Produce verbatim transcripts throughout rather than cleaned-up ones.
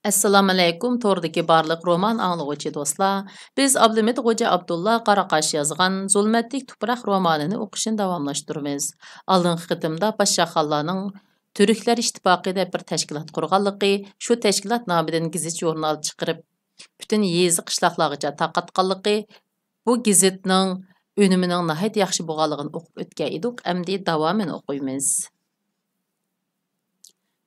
ئەسسالامۇئەلەيكۇم، توردىكى بارلىق رومان ئاڭلىغۇچى دوستلار. بىز ئابلىمىت غوجا ئابدۇللا قاراقاش يازغان زۇلمەتلىك تۇپراق رومانىنى ئوقۇشنى داۋاملاشتۇرىمىز. ئالدىنقى قېتىمدا پاشاخانلارنىڭ تۈركلەر ئىتتىپاقى دەپ بىر تەشكىلات قۇرغانلىقى، شۇ تەشكىلات نامىدىن گېزىت-ژۇرنال چىقىرىپ، پۈتۈن يېزا-قىشلاقلارغىچە تارقاتقانلىقى، بۇ گېزىتنىڭ ئۈنۈمىنىڭ ناھايىتى ياخشى بولغانلىقىنى ئوقۇپ ئۆتكەن ئىدۇق، ئەمدى داۋامىنى ئوقۇيمىز.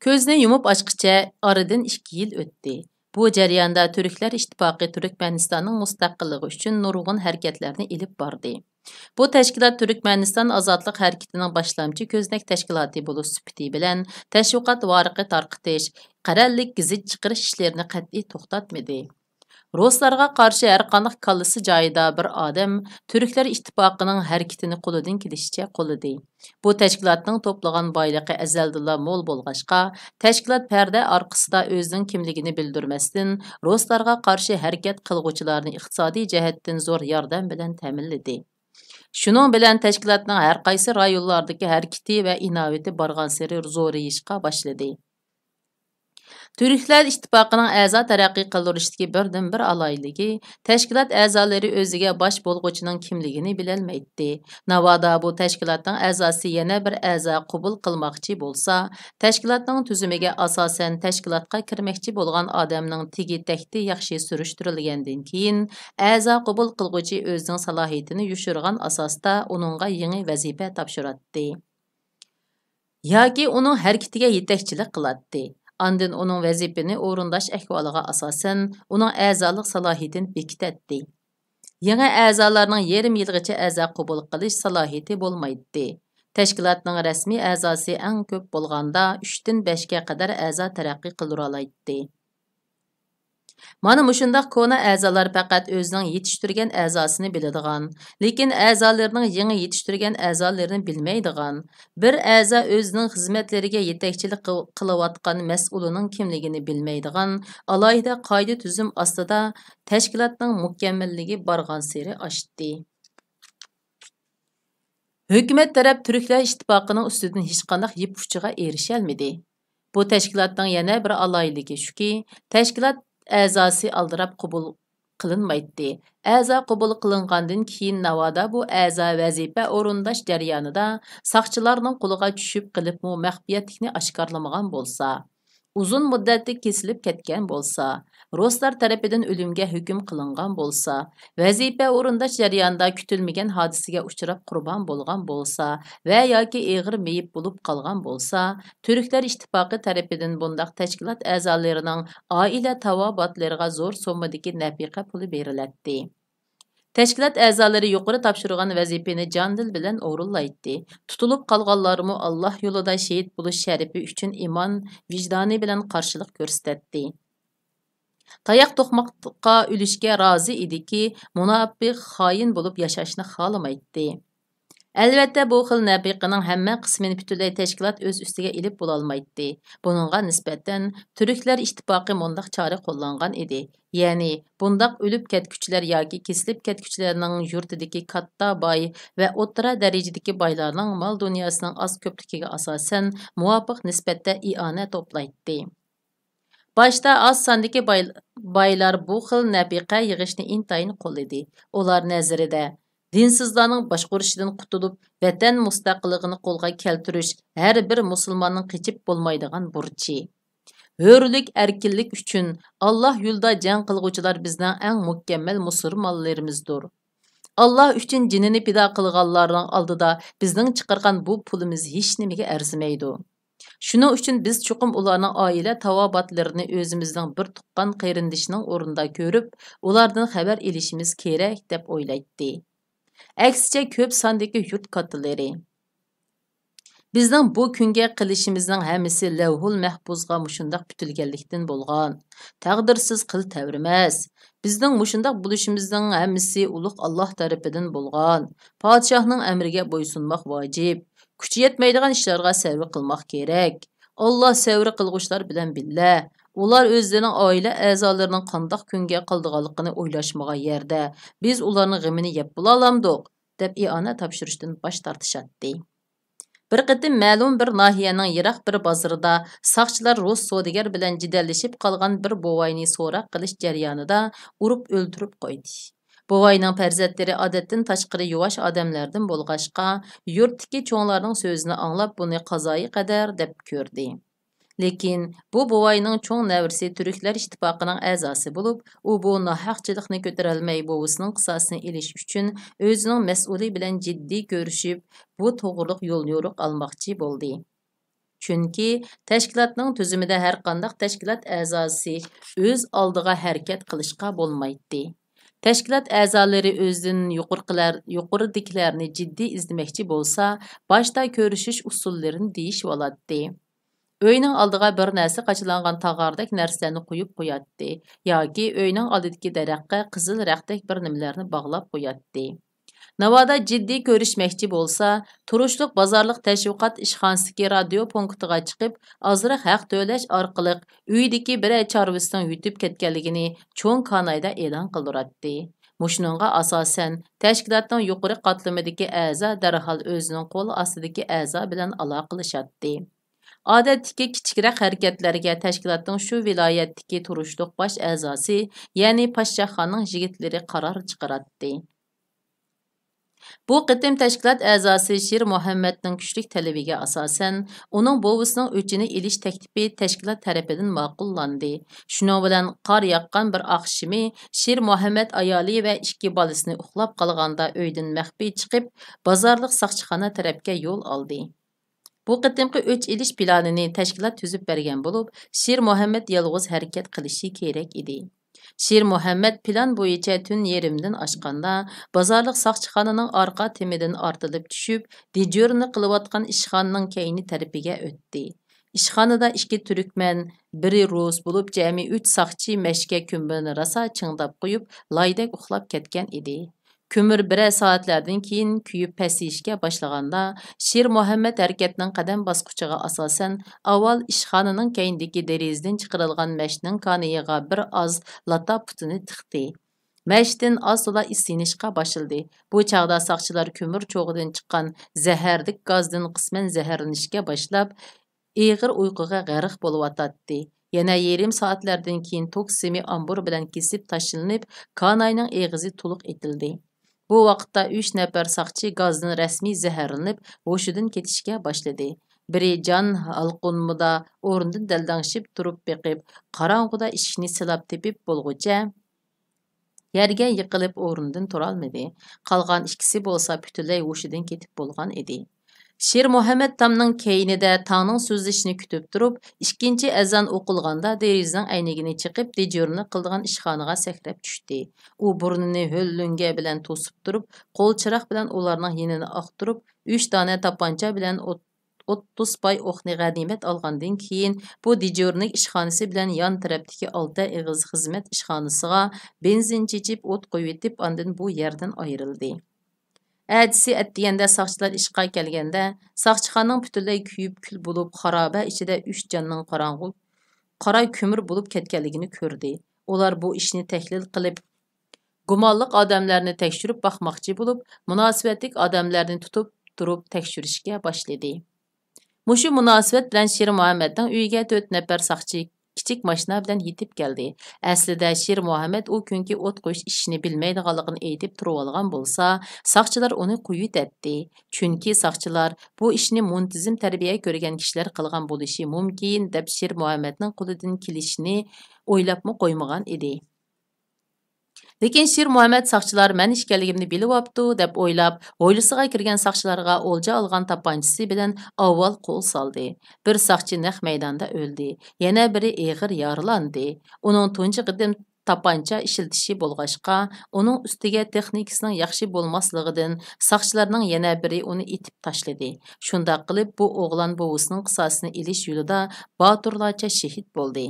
كۆزنى يۇمۇپ ئاچقىچە ئارىدىن ئىككى يىل ئۆتتى. بۇ جەرياندا تۈركلەر ئىتتىپاقى تۈركمەنىستاننىڭ مۇستەقىللىقى ئۈچۈن نۇرغۇن ھەرىكەتلەرنى ئېلىپ باردى. بۇ تەشكىلات تۈركمەنىستان ئازادلىق ھەرىكىتىنىڭ باشلامچى كۆزنەك تەشكىلاتى بولۇش سۈپىتى بىلەن تەشۋىقات ۋارىقى تارقىتىش، قەرەللىك گېزىت چىقىرىش ئىشلىرىنى قەتئىي توختاتمىدى. رۇسلارغا قارشى ھەرقانداق كاللىسى جايىدا بىر ئادەم تۈركلەر ئىتتىپاقىنىڭ ھەرىكىتىنى قولىدىن كېلىشىچە قوللىدى. بۇ تەشكىلاتنىڭ توپلىغان بايلىقى ئەزەلدىنلا مول بولغاچقا، تەشكىلات پەردە ئارقىسىدا ئۆزىنىڭ كىملىكىنى بىلدۈرمەستىن، رۇسلارغا قارشى ھەرىكەت قىلغۇچىلارنى ئىقتىسادىي جەھەتتىن زور ياردەم بىلەن تەمىنلىدى. شۇنىڭ بىلەن تەشكىلاتنىڭ ھەر قايسى رايونلاردىكى ھەرىكىتى ۋە ئىناۋىتى بارغانسېرى زورىيىشقا باشلىدى. تۈركلەر ئىتتىپاقىنىڭ ئەزا تەرەققىي قىلدۇرۇشتىكى بىردىنبىر ئالاھىدىلىكى، تەشكىلات ئەزالىرى ئۆزىگە باش بولغۇچىنىڭ كىملىكىنى بىلەلمەيتتى. ناۋادا بۇ تەشكىلاتنىڭ ئەزاسى يەنە بىر ئەزا قوبۇل قىلماقچى بولسا، تەشكىلاتنىڭ تۈزۈمىگە ئاساسەن تەشكىلاتقا كىرمەكچى بولغان ئادەمنىڭ تېگى تەكتى ياخشى سۈرۈشتۈرۈلگەندىن كېيىن، ئەزا قوبۇل قىلغۇچى ئۆزىنىڭ سالاھىيىتىنى يوشۇرغان ئاساستا ئۇنىڭغا يېڭى ۋەزىپە تاپشۇراتتى. ياكى ئۇنىڭ ھەرىكىتىگە يېتەكچىلىك قىلاتتى. ئاندىن ئۇنىڭ ۋەزىپىنى ئورۇنداش ئەھۋالىغا ئاساسەن، ئۇنىڭ ئەزالىق سالاھىيىتىنى بېكىتەتتى. يېڭى ئەزالارنىڭ يېرىم يىلغىچە ئەزا قوبۇل قىلىش سالاھىيىتى بولمايتتى. تەشكىلاتنىڭ رەسمىي ئەزاسى ئەڭ كۆپ بولغاندا ئۈچتىن بەشكە قەدەر ئەزا تەرەققىي قىلدۇرالايتتى. مانا مۇشۇنداق كونا ئەزالار پەقەت ئۆزىنىڭ يېتىشتۈرگەن ئەزاسىنى بىلىدىغان، لېكىن ئەزالىرىنىڭ يېڭى يېتىشتۈرگەن ئەزالىرىنى بىلمەيدىغان، بىر ئەزا ئۆزىنىڭ خىزمەتلىرىگە يېتەكچىلىك قىل-، قىلىۋاتقان مەسئۇلىنىڭ كىملىكىنى بىلمەيدىغان ئالاھىدە قائىدە-تۈزۈم ئاستىدا تەشكىلاتنىڭ مۇكەممەللىكى بارغانسېرى ئاشتى. ھۆكۈمەت تەرەپ تۈركلەر ئىتتىپاقىنىڭ ئۈستىدىن ھېچقانداق يىپ ئۇچىغا ئېرىشەلمىدى. بۇ تەشكىلاتنىڭ يەنە بىر ئالاھىدىلىكى شۇكى، تەشكىلات ئەزاسى ئالدىراپ قوبۇل قىلىنمايتتى. ئەزا قوبۇل قىلىنغاندىن كېيىن ناۋادا بۇ ئەزا ۋەزىپە ئورۇنداش جەريانىدا ساقچىلارنىڭ قولىغا چۈشۈپ قېلىپمۇ مەخپىيەتلىكنى ئاشكارىلىمىغان بولسا، ئۇزۇن مۇددەتلىك كېسىلىپ كەتكەن بولسا، رۇسلار تەرىپىدىن ئۆلۈمگە ھۆكۈم قىلىنغان بولسا، ۋەزىپە ئورۇنداش جەريانىدا كۈتۈلمىگەن ھادىسىگە ئۇچراپ قۇربان بولغان بولسا ۋە ياكى ئېغىر مېيىپ بولۇپ قالغان بولسا، تۈركلەر ئىتتىپاقى تەرىپىدىن بۇنداق تەشكىلات ئەزالىرىنىڭ ئائىلە تاۋابىئاتلىرىغا زور سوممىدىكى نەپىقە پۇلى بېرىلەتتى. تەشكىلات ئەزالىرى يۇقىرى تاپشۇرغان ۋەزىپىنى جان-دىل بىلەن ئورۇنلايتتى. تۇتۇلۇپ قالغانلارمۇ ئاللاھ يولىدا شېھىت بولۇش شەرىپى ئۈچۈن ئىمان، ۋىجدانى بىلەن قارشىلىق كۆرسىتەتتى. تاياق توقماققا ئۆلۈشكە رازى ئىدىكى، مۇناپىق، خائىن بولۇپ ياشاشنى خالىمايتتى. ئەلۋەتتە، بۇ خىل نەپىقىنىڭ ھەممە قىسمىنى پۈتۈنلەي تەشكىلات ئۆز ئۈستىگە ئېلىپ بولالمايتتى. بۇنىڭغا نىسبەتەن، تۈركلەر ئىتتىپاقى مۇنداق چارە قوللانغان ئىدى. يەنى، بۇنداق ئۆلۈپ كەتكۈچىلەر ياكى كېسىلىپ كەتكۈچىلەرنىڭ يۇرتىدىكى كاتتا باي ۋە ئوتتۇرا دەرىجىدىكى بايلارنىڭ مال-دۇنياسىنىڭ ئاز-كۆپلۈكىگە ئاساسەن، مۇۋاپىق نىسبەتتە ئىئانە توپلايتتى. باشتا ئاز ساندىكى باي-، بايلار بۇ خىل نەپىقە يىغىشنى ئىنتايىن قوللىدى. ئۇلار نەزىرىدە، دىنسىزلارنىڭ باشقۇرۇشىدىن قۇتۇلۇپ، ۋەتەن مۇستەقىللىقىنى قولغا كەلتۈرۈش ھەر بىر مۇسۇلماننىڭ قېچىپ بولمايدىغان بۇرچى. ھۆرلۈك، ئەركىنلىك ئۈچۈن ئاللاھ يولىدا جەڭ قىلغۇچىلار بىزنىڭ ئەڭ مۇكەممەل مۇسۇلمانلىرىمىزدۇر. ئاللاھ ئۈچۈن جېنىنى پىدا قىلغانلارنىڭ ئالدىدا بىزنىڭ چىقارغان بۇ پۇلىمىز ھېچنېمىگە ئەرزىمەيدۇ. شۇنىڭ ئۈچۈن بىز چوقۇم ئۇلارنىڭ ئائىلە تاۋابىئاتلىرىنى ئۆزىمىزنىڭ بىر تۇغقان قېرىندىشىنىڭ ئورنىدا كۆرۈپ، ئۇلاردىن خەۋەر ئېلىشىمىز كېرەك، دەپ ئويلايتتى. ئەكسىچە، كۆپ ساندىكى يۇرت كاتتىلىرى، بىزنىڭ بۇ كۈنگە قىلىشىمىزنىڭ ھەممىسى لەۋھۇل مەھپۇزغا مۇشۇنداق پۈتۈلگەنلىكتىن بولغان. تەقدىرسىز قىل تەۋرىمەس. بىزنىڭ مۇشۇنداق بولۇشىمىزنىڭ ھەممىسى ئۇلۇغ ئاللاھ تەرىپىدىن بولغان. پادىشاھنىڭ ئەمرىگە بويسۇنماق ۋاجىپ. كۈچى يەتمەيدىغان ئىشلارغا سەۋر قىلماق كېرەك. ئاللاھ سەۋر قىلغۇچىلار بىلەن بىللە. ئۇلار ئۆزلىرىنىڭ ئائىلە ئەزالىرىنىڭ قانداق كۈنگە قالىدىغانلىقىنى ئويلاشمىغان يەردە، بىز ئۇلارنىڭ غېمىنى يەپ بولالامدۇق؟ دەپ ئىئانە تاپشۇرۇشتىن باش تارتىشاتتى. بىر قېتىم مەلۇم بىر ناھىيەنىڭ يىراق بىر بازىرىدا ساقچىلار رۇس سودىگەر بىلەن جېدەللىشىپ قالغان بىر بوۋاينى سوراق قىلىش جەريانىدا ئۇرۇپ ئۆلتۈرۈپ قويدى. بوۋاينىڭ پەرزەنتلىرى ئادەتتىن تاشقىرى يۇۋاش ئادەملەردىن بولغاچقا، يۇرتتىكى چوڭلارنىڭ سۆزىنى ئاڭلاپ، بۇنى قازايى قەدەر دەپ كۆردى. لېكىن بۇ بوۋاينىڭ چوڭ نەۋرىسى تۈركلەر ئىتتىپاقىنىڭ ئەزاسى بولۇپ، ئۇ بۇ ناھەقچىلىقنى كۆتۈرەلمەي، بوۋىسىنىڭ قىساسىنى ئېلىش ئۈچۈن ئۆزىنىڭ مەسئۇلى بىلەن جىددىي كۆرۈشۈپ، بۇ توغرۇلۇق يوليورۇق ئالماقچى بولدى. چۈنكى تەشكىلاتنىڭ تۈزۈمىدە ھەرقانداق تەشكىلات ئەزاسى ئۆز ئالدىغا ھەرىكەت قىلىشقا بولمايتتى. تەشكىلات ئەزالىرى ئۆزىدىن يۇقىرىقىلەر-، يۇقىرىدىكىلەرنى جىددىي ئىزدىمەكچى بولسا، باشتا كۆرۈشۈش ئۇسۇللىرىنى دېيىشىۋالاتتى. ئۆينىڭ ئالدىغا بىر نەرسە قاچىلانغان تاغاردەك نەرسىلەرنى قويۇپ قوياتتى ياكى ئۆينىڭ ئالدىدىكى دەرەخكە قىزىل رەختەك بىر نېمىلەرنى باغلاپ قوياتتى. ناۋادا جىددىي كۆرۈشمەكچى بولسا، تۇرۇشلۇق بازارلىق تەشۋىقات ئىشخانىسىدىكى رادىيو پونكىتىغا چىقىپ، ئازراق ھەق تۆلەش ئارقىلىق ئۆيىدىكى بىرەر چارۋىسىنىڭ يۈتۈپ كەتكەنلىكىنى چوڭ كانايدا ئېلان قىلدۇراتتى. مۇشۇنىڭغا ئاساسەن، تەشكىلاتنىڭ يۇقىرى قاتلىمىدىكى ئەزا دەرھال ئۆزىنىڭ قول ئاستىدىكى ئەزا بىلەن ئالاقىلىشاتتى. ئادەتتىكى كىچىكرەك ھەرىكەتلەرگە تەشكىلاتنىڭ شۇ ۋىلايەتتىكى تۇرۇشلۇق باش ئەزاسى، يەنى پاششاخاننىڭ يىگىتلىرى قارار چىقىراتتى. بۇ قېتىم تەشكىلات ئەزاسى شىر مۇھەممەدنىڭ كۈچلۈك تەلىپىگە ئاساسەن، ئۇنىڭ بوۋىسىنىڭ ئۆچىنى ئېلىش تەكلىپى تەشكىلات تەرىپىدىن ماقۇللاندى. شۇنىڭ بىلەن قار ياغقان بىر ئاخشىمى شىر مۇھەممەد ئايالى ۋە ئىككى بالىسىنى ئۇخلاپ قالغاندا ئۆيدىن مەخپىي چىقىپ، بازارلىق ساقچىخانا تەرەپكە يول ئالدى. بۇ قېتىمقى ئۆچ ئېلىش پىلانىنى تەشكىلات تۈزۈپ بەرگەن بولۇپ، شىر مۇھەممەد يالغۇز ھەرىكەت قىلىشى كېرەك ئىدى. شىر مۇھەممەد پىلان بويىچە تۈن يېرىمدىن ئاشقاندا، بازارلىق ساقچىخانىنىڭ ئارقا تېمىدىن ئارتىلىپ چۈشۈپ، دېجۇرنى قىلىۋاتقان ئىشخانىنىڭ كەينى تەرىپىگە ئۆتتى. ئىشخانىدا ئىككى تۈركمەن، بىرى رۇس بولۇپ، جەمئىي ئۈچ ساقچى مەشكە كۈمبىنى راسا چىڭداپ قويۇپ، لايدەك ئۇخلاپ كەتكەن ئىدى. كۆمۈر بىرەر سائەتلەردىن كېيىن كۆيۈپ پەسىيىشكە باشلىغاندا، شىر مۇھەممەد ھەرىكەتنىڭ قەدەم باسقۇچىغا ئاساسەن، ئاۋۋال ئىشخانىنىڭ كەينىدىكى دېرىزىدىن چىقىرىلغان مەشنىڭ كانىيىغا بىر ئاز لاتا پۇتىنى تىقتى. مەشتىن ئاز تولا ئىس يېنىشقا باشلىدى. بۇ چاغدا ساقچىلار كۆمۈر چوغىدىن چىققان زەھەرلىك گازدىن قىسمەن زەھەرلىنىشكە باشلاپ، ئېغىر ئۇيقۇغا غەرق بولۇۋاتاتتى. يەنە يېرىم سائەتلەردىن كېيىن توك سىمى ئامبۇر بىلەن كېسىپ تاشلىنىپ، كاناينىڭ ئېغىزى تولۇق ئېتىلدى. بۇ ۋاقىتتا ئۈچ نەپەر ساقچى گازدىن رەسمىي زەھەرلىنىپ، ھوشىدىن كېتىشكە باشلىدى. بىرى جان ھالقۇنمىدا ئورنىدىن دەلدەڭشىپ تۇرۇپ بېقىپ، قاراڭغۇدا ئىشىكنى سىلاپ تېپىپ بولغۇچە، يەرگە يىقىلىپ ئورنىدىن تۇرالمىدى. قالغان ئىككىسى بولسا پۈتۈنلەي ھوشىدىن كېتىپ بولغان ئىدى. شىر مۇھەممەد تامنىڭ كەينىدە تاڭنىڭ سۈزۈلۈشىنى كۈتۈپ تۇرۇپ، ئىككىنچى ئەزان ئوقۇلغاندا دېرىزىنىڭ ئەينىكىنى چېقىپ، دېجۇرنى قىلىدىغان ئىشخانىغا سەكرەپ چۈشتى. ئۇ بۇرنىنى ھۆل لۆڭگە بىلەن توسۇپ تۇرۇپ، قول چىراغ بىلەن ئۇلارنىڭ يېنىنى ئاختۇرۇپ، ئۈچ دانە تاپانچا بىلەن ئوت-، ئوتتۇز پاي ئوقنى غەنىيمەت ئالغاندىن كېيىن، بۇ دېجۇرنىك ئىشخانىسى بىلەن يان تەرەپتىكى ئالتە ئېغىز خىزمەت ئىشخانىسىغا بېنزىن چېچىپ، ئوت قويۇۋېتىپ، ئاندىن بۇ يەردىن ئايرىلدى. ئەتىسى ئەتىگەندە ساقچىلار ئىشقا كەلگەندە، ساقچىخانىنىڭ پۈتۈنلەي كۆيۈپ كۈل بولۇپ، خارابە ئىچىدە ئۈچ جاننىڭ قاراڭغۇ، قارا كۆمۈر بولۇپ كەتكەنلىكىنى كۆردى. ئۇلار بۇ ئىشنى تەھلىل قىلىپ، گۇمانلىق ئادەملەرنى تەكشۈرۈپ باقماقچى بولۇپ، مۇناسىۋەتلىك ئادەملەرنى تۇتۇپ تۇرۇپ تەكشۈرۈشكە باشلىدى. مۇشۇ مۇناسىۋەت بىلەن شىر مۇھەممەدنىڭ ئۆيىگە تۆت نەپەر ساقچى كىچىك ماشىنا بىلەن يېتىپ كەلدى. ئەسلىدە شىر مۇھەممەد ئۇ كۈنكى ئوت قويۇش ئىشىنى بىلمەيدىغانلىقىنى ئېيتىپ تۇرۇۋالغان بولسا، ساقچىلار ئۇنى قويۇۋېتەتتى. چۈنكى ساقچىلار بۇ ئىشنى مۇنتىزىم تەربىيە كۆرگەن كىشىلەر قىلغان بولۇشى مۇمكىن، دەپ شىر مۇھەممەدنىڭ قولىدىن كېلىشىنى ئويلاپمۇ قويمىغان ئىدى. لېكىن شىر مۇھەممەد ساقچىلار مەن ئىكەنلىكىمنى بىلىۋاپتۇ، دەپ ئويلاپ، ھويلىسىغا كىرگەن ساقچىلارغا ئولجا ئالغان تاپانچىسى بىلەن ئاۋۋال قول سالدى. بىر ساقچى نەق مەيداندا ئۆلدى، يەنە بىرى ئېغىر يارىلاندى. ئۇنىڭ تۇنجى قېتىم تاپانچا ئىشلىتىشى بولغاچقا، ئۇنىڭ ئۈستىگە تېخنىكىسىنىڭ ياخشى بولماسلىقىدىن ساقچىلارنىڭ يەنە بىرى ئۇنى ئېتىپ تاشلىدى. شۇنداق قىلىپ، بۇ ئوغلان بوۋىسىنىڭ قىساسىنى ئېلىش يولىدا باتۇرلارچە شېھىت بولدى.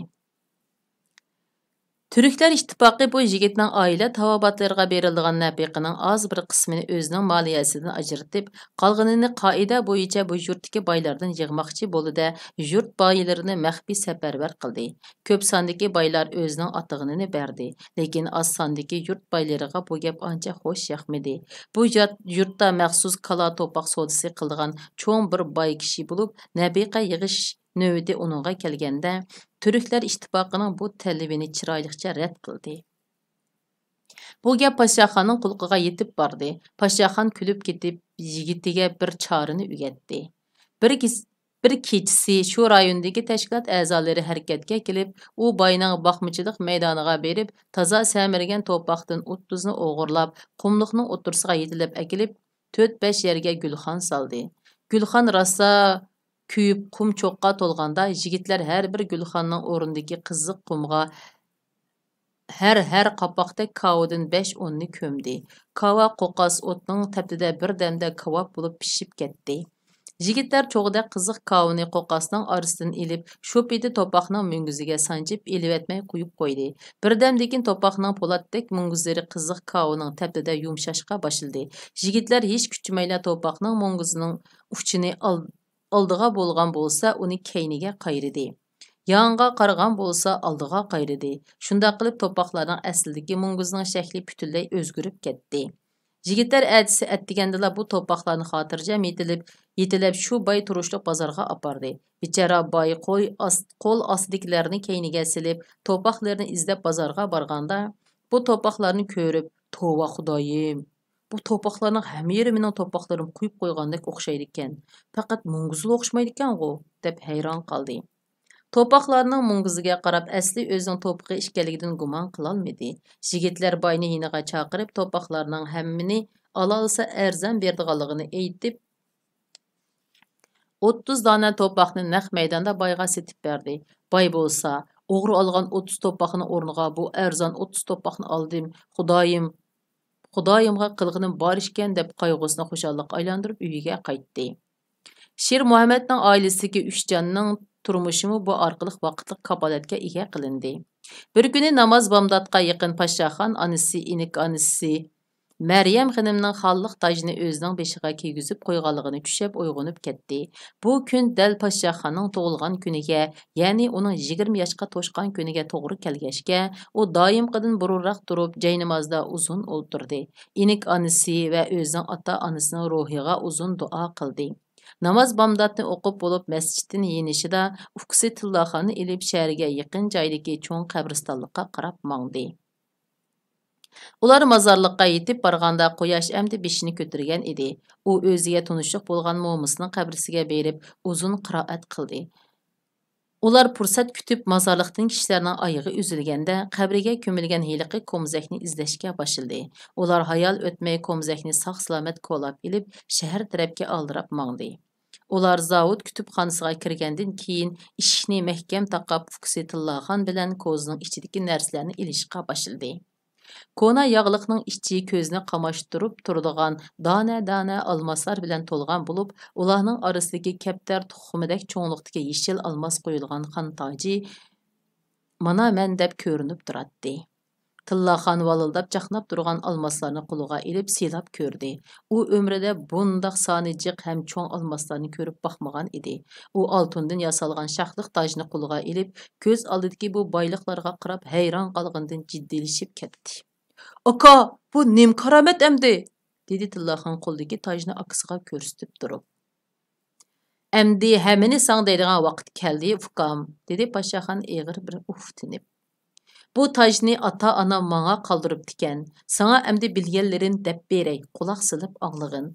تۈركلەر ئىتتىپاقى بۇ يىگىتنىڭ ئائىلە تاۋابىئاتلىرىغا بېرىلىدىغان نەپىقىنىڭ ئاز بىر قىسمىنى ئۆزىنىڭ مالىيەسىدىن ئاجرىتىپ، قالغىنىنى قائىدە بويىچە بۇ يۇرتتىكى بايلاردىن يىغماقچى بولدى-دە، يۇرت بايلىرىنى مەخپىي سەپەرۋەر قىلدى. كۆپ ساندىكى بايلار ئۆزىنىڭ ئاتىغىنىنى بەردى، لېكىن ئاز ساندىكى يۇرت بايلىرىغا بۇ گەپ ئانچە خوش ياقمىدى. بۇ يات-، يۇرتتا مەخسۇس كالا توپاق سودىسى قىلىدىغان چوڭ بىر باي كىشى بولۇپ، نەپىقە يىغىش نۆۋىتى ئۇنىڭغا كەلگەندە، تۈركلەر ئىتتىپاقىنىڭ بۇ تەلىپىنى چىرايلىقچە رەت قىلدى. بۇ گەپ پاشاخاننىڭ قۇلىقىغا يېتىپ باردى. پاشاخان كۈلۈپ كېتىپ، يىگىتىگە بىر چارىنى ئۆگەتتى. بىر كېس-، بىر كېچىسى شۇ رايوندىكى تەشكىلات ئەزالىرى ھەرىكەتكە كېلىپ، ئۇ باينىڭ باقمىچىلىق مەيدانىغا بېرىپ، تازا سەمرىگەن توپاقتىن ئوتتۇزنى ئوغرىلاپ، قۇملۇقنىڭ ئوتتۇرىسىغا يېتىلەپ ئەكېلىپ، تۆت-بەش يەرگە گۈلخان سالدى. گۈلخان راسا كۆيۈپ، قۇم چوققا تولغاندا، يىگىتلەر ھەر بىر گۈلخاننىڭ ئورنىدىكى قىزىق قۇمغا، ھەر، ھەر قاپاقتەك كاۋىدىن بەش-ئوننى كۆمدى. كاۋا قوقاس ئوتنىڭ تەپتىدە بىر دەمدە كاۋاپ بولۇپ پىشىپ كەتتى. يىگىتلەر چوغىدەك قىزىق كاۋىنى قوقاسنىڭ ئارىسىدىن ئېلىپ، شۇ پېتى توپاقنىڭ مۈڭگۈزىگە سانجىپ، ئېلىۋەتمەي قويۇپ قويدى. بىردەمدىن كېيىن توپاقنىڭ پولاتتەك مۈڭگۈزلىرى قىزىق كاۋىنىڭ تەپتىدە يۇمشاشقا باشلىدى. يىگىتلەر ھېچ كۈچىمەيلا توپاقنىڭ مۈڭگۈزىنىڭ ئۇچىنى ئال-، ئالدىغا بولغان بولسا، ئۇنى كەينىگە قايرىدى. يانغا قارىغان بولسا، ئالدىغا قايرىدى. شۇنداق قىلىپ، توپاقلارنىڭ ئەسلىدىكى مۈڭگۈزنىڭ شەكلى پۈتۈنلەي ئۆزگىرىپ كەتتى. يىگىتلەر ئەتىسى ئەتىگەندىلا بۇ توپاقلارنى خاتىرجەم يېتىلىپ، يېتىلەپ، شۇ باي تۇرۇشلۇق بازارغا ئاپاردى. بىچارە باي قوي ئاس-، قول ئاستىدىكىلەرنى كەينىگە سېلىپ، توپاقلىرىنى ئىزدەپ بازارغا بارغاندا، بۇ توپاقلارنى كۆرۈپ، «توۋا، خۇدايىم! بۇ توپاقلارنىڭ ھەممە يېرى مېنىڭ توپاقلىرىمغا قويۇپ قويغاندەك ئوخشايدىكەن. پەقەت مۇڭگۇزلا ئوخشىمايدىكەنغۇ؟» دەپ ھەيران قالدى. توپاقلارنىڭ مۇڭگۇزىگە قاراپ ئەسلى ئۆزىنىڭ توپىقى ئىكەنلىكىدىن گۇمان قىلالمىدى. يىگىتلەر باينى يېنىغا چاقىرىپ، توپاقلارنىڭ ھەممىنى ئالالىسا ئەرزان بېرىدىغانلىقىنى ئېيتىپ، ئوتتۇز دانە توپاقنى نەق مەيداندا بايغا سېتىپ بەردى. باي بولسا، «ئوغرى ئالغان ئوتتۇز توپاقنىڭ ئورنىغا بۇ ئەرزان ئوتتۇز توپاقنى ئالدىم. خۇدايىم، خۇدايىمغا قىلغىنىم بار ئىكەن» دەپ، قايغۇسىنى خۇشاللىققا ئايلاندۇرۇپ ئۆيىگە قايتتى. شىر مۇھەممەدنىڭ ئائىلىسىدىكى ئۈچ جاننىڭ تۇرمۇشىمۇ بۇ ئارقىلىق ۋاقىتلىق كاپالەتكە ئىگە قىلىندى. بىر كۈنى ناماز بامداتقا يېقىن پاشاخان ئانىسى، ئىنىك ئانىسى مەريەم خېنىمنىڭ خانلىق تاجىنى ئۆزىنىڭ بېشىغا كىيگۈزۈپ قويغانلىقىنى چۈشەپ ئويغىنىپ كەتتى. بۇ كۈن دەل پاشاخاننىڭ تۇغۇلغان كۈنىگە، يەنى ئۇنىڭ يىگىرمە ياشقا توشقان كۈنىگە توغرا كەلگەچكە، ئۇ دائىمقىدىن بۇرۇنراق تۇرۇپ، جاينامازدا ئۇزۇن ئولتۇردى. ئىنىك ئانىسى ۋە ئۆزىنىڭ ئاتا-ئانىسىنىڭ روھىغا ئۇزۇن دۇئا قىلدى. ناماز بامداتنى ئوقۇپ بولۇپ، مەسچىتتىن يېنىشىدا ئۇكىسى تىللاخاننى ئېلىپ، شەھەرگە يېقىن جايدىكى چوڭ قەبرىستانلىققا قاراپ ماڭدى. ئۇلار مازارلىققا يېتىپ بارغاندا، قۇياش ئەمدى بېشىنى كۆتۈرگەن ئىدى. ئۇ ئۆزىگە تونۇشلۇق بولغان مومىسىنىڭ قەبرىسىگە بېرىپ، ئۇزۇن قىرائەت قىلدى. ئۇلار پۇرسەت كۈتۈپ، مازارلىقتىن كىشىلەرنىڭ ئايىغى ئۈزۈلگەندە، قەبرىگە كۆمۈلگەن ھېلىقى كومزەكنى ئىزدەشكە باشلىدى. ئۇلار ھايال ئۆتمەي، كومزەكنى ساق-سالامەت كولاپ ئېلىپ، شەھەر تەرەپكە ئالدىراپ ماڭدى. ئۇلار زاۋۇت كۇتۇپخانىسىغا كىرگەندىن كېيىن، ئىشىكنى مەھكەم تاقاپ، ئۇكىسى تىللاخان بىلەن كوزىنىڭ ئىچىدىكى نەرسىلەرنى ئېلىشقا باشلىدى. كونا ياغلىقنىڭ ئىچى كۆزنى قاماشتۇرۇپ تۇرىدىغان دانە-دانە ئالماسلار بىلەن تولغان بولۇپ، ئۇلارنىڭ ئارىسىدىكى كەپتەر تۇخۇمىدەك چوڭلۇقتىكى يېشىل ئالماس قويۇلغان خان تاجى «مانا مەن» دەپ كۆرۈنۈپ تۇراتتى. تىللاخان ۋالىلداپ چاقناپ تۇرغان ئالماسلارنى قولىغا ئېلىپ سىلاپ كۆردى. ئۇ ئۆمرىدە بۇنداق سانى جىق ھەم چوڭ ئالماسلارنى كۆرۈپ باقمىغان ئىدى. ئۇ ئالتۇندىن ياسالغان شاھلىق تاجنى قولىغا ئېلىپ، كۆز ئالدىدىكى بۇ بايلىقلارغا قاراپ ھەيران قالغىنىدىن جىددىيلىشىپ كەتتى. «ئاكا، بۇ نېمە كارامەت ئەمدى؟» دېدى تىللاخان قولىدىكى تاجنى ئاكىسىغا كۆرسىتىپ تۇرۇپ. «ئەمدى ھەممىنى ساڭا دەيدىغان ۋاقىت كەلدى، ئۇكام»، دېدى پاشاخان ئېغىر بىر ئۇھتىنىپ. «بۇ تاجنى ئاتا-ئانام ماڭا قالدۇرۇپتىكەن. ساڭا ئەمدى بىلگەنلىرىمنى دەپ بېرەي، قۇلاق سېلىپ ئاڭلىغىن.»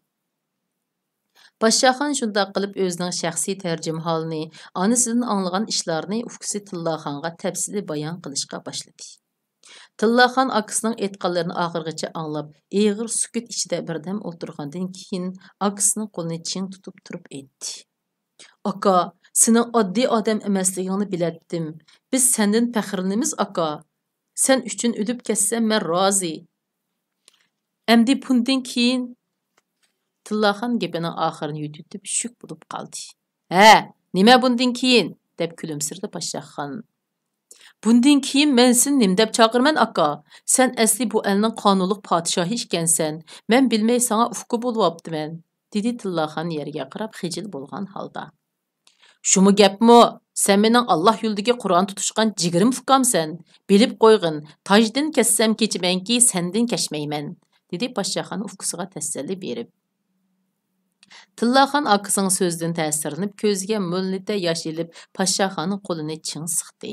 پاشاخان شۇنداق قىلىپ ئۆزىنىڭ شەخسىي تەرجىمىھالىنى، ئانىسىدىن ئاڭلىغان ئىشلارنى ئۇكىسى تىللاخانغا تەپسىلىي بايان قىلىشقا باشلىدى. تىللاخان ئاكىسىنىڭ ئېيتقانلىرىنى ئاخىرغىچە ئاڭلاپ، ئېغىر سۈكۈت ئىچىدە بىردەم ئولتۇرغاندىن كېيىن، ئاكىسىنىڭ قولىنى چىڭ تۇتۇپ تۇرۇپ ئېيتتى. «ئاكا، سېنىڭ ئاددىي ئادەم ئەمەسلىكىڭنى بىلەتتىم. بىز سەندىن پەخىرلىنىمىز، ئاكا. سەن ئۈچۈن ئۆلۈپ كەتسەم، مەن رازى.» ئەمدى بۇندىن كېيىن، تىللاخان گېپىنىڭ ئاخىرىنى يۈدۈتۈپ، شۈك بولۇپ قالدى. «ھە، نېمە بۇندىن كېيىن؟» دەپ كۈلۈمسىرىدى پاشاخان. بۇندىن كېيىن مەن سېنى نېمە دەپ چاقىرىمەن، ئاكا؟ سەن ئەسلى بۇ ئەلنىڭ قانۇنلۇق پادىشاھى ئىكەنسەن. مەن بىلمەي ساڭا ئۇكا بولۇۋاپتىمەن، دېدى تىللاخان يەرگە قاراپ خىجىل بولغان ھالدا. شۇمۇ گەپمۇ؟ سەن مېنىڭ ئاللا يولىدىكى قۇرئان تۇتۇشقان جىگىرىم ئۇكامسەن. بىلىپ قويغىن، تاجدىن كەچسەم كېچىمەنكى، سەندىن كەچمەيمەن، دېدى پاششاخان ئۇكىسىغا تەسەللى بېرىپ. تىللاخان ئاكىسىنىڭ سۆزىدىن تەسىرلىنىپ، كۆزىگە مۆلىتە ياش ئېلىپ، پاششاخاننىڭ قولىنى چىڭ سىقتى.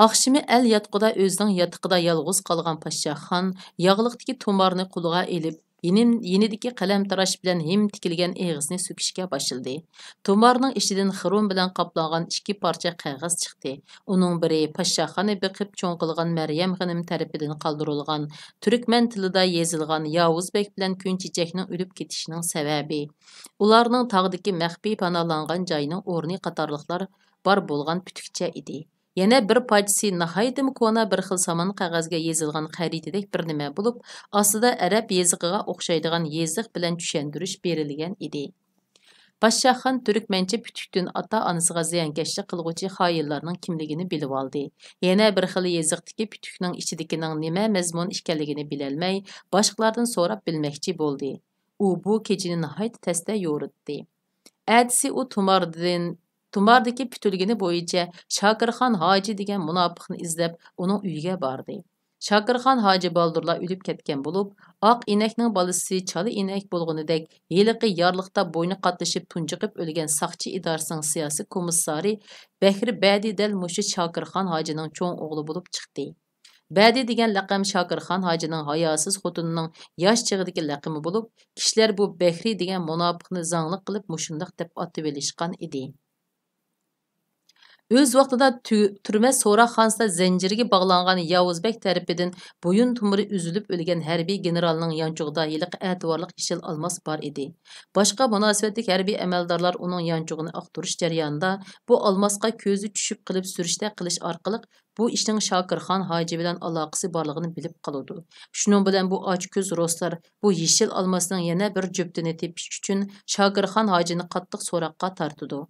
ئاخشىمى ئەل ياتقۇدا ئۆزىنىڭ ياتىقىدا يالغۇز قالغان پاششاخان ياغلىقتىكى تۇمارنى قولىغا ئېلىپ، يېنىم-، يېنىدىكى قەلەمتىراش بىلەن ھىم تىكىلگەن ئېغىزىنى سۆكۈشكە باشلىدى. تۇمارنىڭ ئىچىدىن خروم بىلەن قاپلانغان ئىككى پارچە قەغەز چىقتى. ئۇنىڭ بىرى پاششاخاننى بېقىپ چوڭ قىلغان مەريەم خېنىم تەرىپىدىن قالدۇرۇلغان تۈركمەن تىلىدا يېزىلغان ياۋۇز بەگ بىلەن كۈن چېچەكنىڭ ئۆلۈپ كېتىشىنىڭ سەۋەبى، ئۇلارنىڭ تاغدىكى مەخپىي پاناھلانغان جاينىڭ ئورنى قاتارلىقلار بار بولغان پۈتۈكچە ئىدى. يەنە بىر پارچىسى ناھايىتىمۇ كونا بىر خىل سامان قەغەزگە يېزىلغان خەرىتىدەك بىر نېمە بولۇپ، ئاستىدا ئەرەب يېزىقىغا ئوخشايدىغان يېزىق بىلەن چۈشەندۈرۈش بېرىلگەن ئىدى. پاششاخان تۈركمەنچە پۈتۈكتىن ئاتا-ئانىسىغا زىيانكەشلىك قىلغۇچى خائىنلارنىڭ كىملىكىنى بىلىۋالدى. يەنە بىر خىل يېزىقتىكى پۈتۈكنىڭ ئىچىدىكىنىڭ نېمە مەزمۇن ئىكەنلىكىنى بىلەلمەي، باشقىلاردىن سوراپ بىلمەكچى بولدى. ئۇ بۇ كېچىنى ناھايىتى تەستە يورۇتتى. ئەتىسى ئۇ تۇماردىن، تۇماردىكى پۈتۈلگىنى بويىچە شاكىرخان ھاجى دېگەن مۇناپىقنى ئىزدەپ، ئۇنىڭ ئۆيىگە باردى. شاكىرخان ھاجى بالدۇرلا ئۆلۈپ كەتكەن بولۇپ، ئاق ئىنەكنىڭ بالىسى چالا ئىنەك بولغىنىدەك، ھېلىقى يارلىقتا بوينى قاتلىشىپ تۇنجۇقۇپ ئۆلگەن ساقچى ئىدارىسىنىڭ سىياسىي كومىسسارى بەھرى بەدى دەل مۇشۇ شاكىرخان ھاجىنىڭ چوڭ ئوغلى بولۇپ چىقتى. بەدى دېگەن لەقەم شاكىرخان ھاجىنىڭ ھاياسىز خوتۇنىنىڭ ياش چېغىدىكى لەقىمى بولۇپ، كىشىلەر بۇ بەھرى دېگەن مۇناپىقنى زاڭلىق قىلىپ مۇشۇنداق دەپ ئاتىۋېلىشقان ئىدى. ئۆز ۋاقتىدا تۈ-، تۈرمە سوراقخانىسىدا زەنجىرگە باغلانغان ياۋۇز بەگ تەرىپىدىن بويۇن تومۇرى ئۈزۈلۈپ ئۆلگەن ھەربىي گېنېرالنىڭ يانچۇقىدا ھېلىقى ئەتىۋارلىق يېشىل ئالماس بار ئىدى. باشقا مۇناسىۋەتلىك ھەربىي ئەمەلدارلار ئۇنىڭ يانچۇقىنى ئاختۇرۇش جەريانىدا بۇ ئالماسقا كۆزى چۈشۈپ قېلىپ سۈرۈشتە قىلىش ئارقىلىق بۇ ئىشنىڭ شاكىرخان ھاجى بىلەن ئالاقىسى بارلىقىنى بىلىپ قالىدۇ. شۇنىڭ بىلەن بۇ ئاچكۆز رۇسلار بۇ يېشىل ئالماسنىڭ يەنە بىر جۈپتىنى تېپىش ئۈچۈن شاكىرخان ھاجىنى قاتتىق سوراققا تارتىدۇ.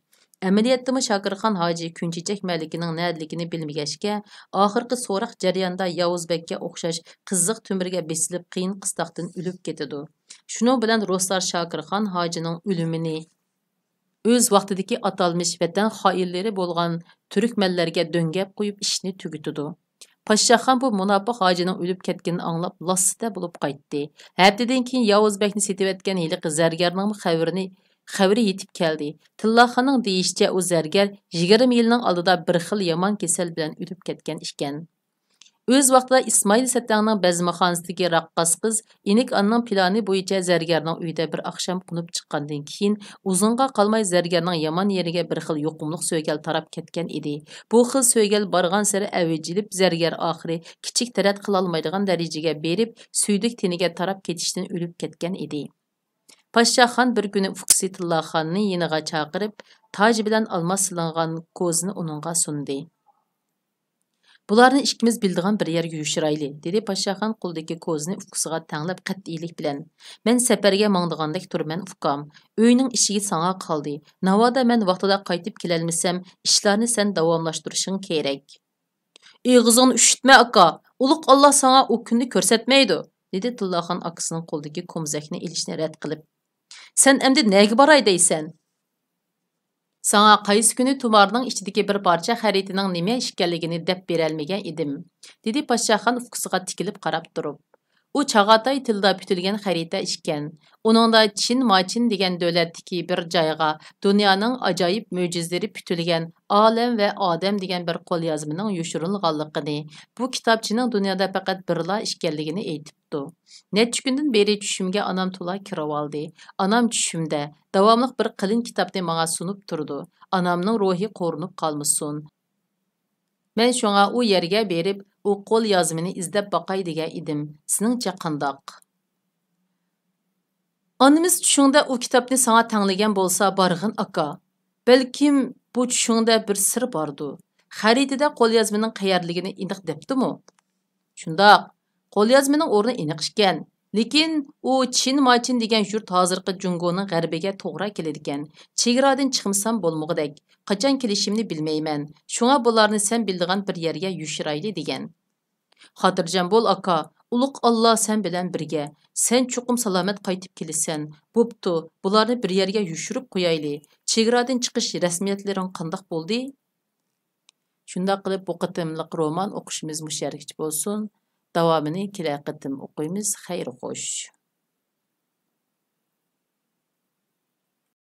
ئەمەلىيەتتىمۇ شاكىرخان ھاجى كۈنچېچەك مەلىكىنىڭ نەدىلىكىنى بىلمىگەچكە، ئاخىرقى سوراق جەريانىدا ياۋۇز بەگكە ئوخشاش قىزىق تۆمۈرگە بېسىلىپ، قىيىن قىستاقتىن ئۆلۈپ كېتىدۇ. شۇنىڭ بىلەن رۇسلار شاكىرخان ھاجىنىڭ ئۆلۈمىنى ئۆز ۋاقتىدىكى ئاتالمىش ۋەتەن خائىنلىرى بولغان تۈركمەنلەرگە دۆڭگەپ قويۇپ، ئىشنى تۈگىتىدۇ. پاششاخان بۇ مۇناپىق ھاجىنىڭ ئۆلۈپ كەتكىنىنى ئاڭلاپ، لاسسىدە بولۇپ قايتتى. ھەپتىدىن كېيىن ياۋۇز بەگنى سېتىۋەتكەن ھېلىقى زەرگەرنىڭمۇ خەۋىرىنى، خەۋىرى يېتىپ كەلدى. تىللاخاننىڭ دېيىشىچە، ئۇ زەرگەر يىگىرمە يىلنىڭ ئالدىدا بىر خىل يامان كېسەل بىلەن ئۆلۈپ كەتكەن ئىكەن. ئۆز ۋاقتىدا ئىسمائىل سەتەڭنىڭ بەزمىخانىسىدىكى راققاس قىز ئېنىك ئانىنىڭ پىلانى بويىچە زەرگەرنىڭ ئۆيىدە بىر ئاخشام قونۇپ چىققاندىن كېيىن، ئۇزۇنغا قالماي زەرگەرنىڭ يامان يېرىگە بىر خىل يۇقۇملۇق سۆگەل تاراپ كەتكەن ئىدى. بۇ خىل سۆگەل بارغانسېرى ئەۋج ئېلىپ، زەرگەر ئاخىرى كىچىك تەرەت قىلالمايدىغان دەرىجىگە بېرىپ، سۈيدۈك تېنىگە تاراپ كېتىشتىن ئۆلۈپ كەتكەن ئىدى. پاششاخان بىر كۈنى ئۇكىسى تىللاخاننى يېنىغا چاقىرىپ، تاج بىلەن ئالماس سېلىنغان كوزىنى ئۇنىڭغا سۇندى. بۇلارنى ئىككىمىز بىلىدىغان بىر يەرگە يوشۇرايلى، دېدى پاششاخان قولىدىكى كوزىنى ئۇكىسىغا تەڭلەپ قەتئىيلىك بىلەن. مەن سەپەرگە ماڭىدىغاندەك تۇرىمەن، ئۇكام. ئۆينىڭ ئىشىكى ساڭا قالدى. ناۋادا مەن ۋاقتىدا قايتىپ كېلەلمىسەم، ئىشلارنى سەن داۋاملاشتۇرۇشۇڭ كېرەك. ئېغىزىڭنى ئۈششۈتمە، ئاكا. ئۇلۇق ئاللا ساڭا ئۇ كۈننى كۆرسەتمەيدۇ، دېدى تىللاخان ئاكىسىنىڭ قولىدىكى كومزەكنى ئېلىشنى رەت قىلىپ. سەن ئەمدى نەگە باراي دەيسەن؟ ساڭا قايسى كۈنى تۇمارنىڭ ئىچىدىكى بىر پارچە خەرىتىنىڭ نېمە ئىكەنلىكىنى دەپ بېرەلمىگەن ئىدىم، دېدى پاششاخان ئۇكىسىغا تىكىلىپ قاراپ تۇرۇپ. ئۇ چاغاتاي تىلىدا پۈتۈلگەن خەرىتە ئىكەن. ئۇنىڭدا چىن ماچىن دېگەن دۆلەتتىكى بىر جايغا، دۇنيانىڭ ئاجايىپ مۆجىزىلىرى پۈتۈلگەن ئالەم ۋە ئادەم دېگەن بىر قوليازمىنىڭ يوشۇرۇنغانلىقىنى، بۇ كىتابچىنىڭ دۇنيادا پەقەت بىرلا ئىكەنلىكىنى ئېيتىپتۇ. نەچچە كۈندىن بېرى چۈشۈمگە ئانام تولا كىرىۋالدى. ئانام چۈشۈمدە داۋاملىق بىر قېلىن كىتابنى ماڭا سۇنۇپ تۇرىدۇ. ئانامنىڭ روھى قورۇنۇپ قالمىسۇن. مەن شۇڭا ئۇ يەرگە بېرىپ، ئۇ قول يازمىنى ئىزدەپ باقاي دېگەن ئىدىم. سېنىڭچە قانداق؟ ئانىمىز چۈشۈڭدە ئۇ كىتابنى ساڭا تەڭلىگەن بولسا بارغىن، ئاكا. بەلكىم بۇ چۈشۈڭدە بىر سىر باردۇ. خەرىتىدە قول يازمىنىڭ قەيەردىلىكىنى ئېنىق دەپتىمۇ؟ شۇنداق. قول يازمىنىڭ ئورنى ئېنىق ئىكەن. لېكىن ئۇ چىن ماچىن دېگەن يۇرت ھازىرقى جۇڭگونىڭ غەربىگە توغرا كېلىدىكەن. چېگرادىن چىقمىسام بولمىغۇدەك. قاچان كېلىشىمنى بىلمەيمەن. شۇڭا بۇلارنى سەن بىلىدىغان بىر يەرگە يوشۇرايلى دېگەن. خاتىرجەم بول، ئاكا، ئۇلۇغ ئاللا سەن بىلەن بىرگە. سەن چوقۇم سالامەت قايتىپ كېلىسەن. بوپتۇ، بۇلارنى بىر يەرگە يوشۇرۇپ قويايلى. چېگرادىن چىقىش رەسمىيەتلىرىڭ قانداق بولدى؟ شۇنداق قىلىپ، بۇ قېتىملىق رومان ئوقۇشىمىز مۇشۇ يەرگىچە بولسۇن. داۋامىنى كېلەر قېتىم ئوقۇيمىز. خەير خوش.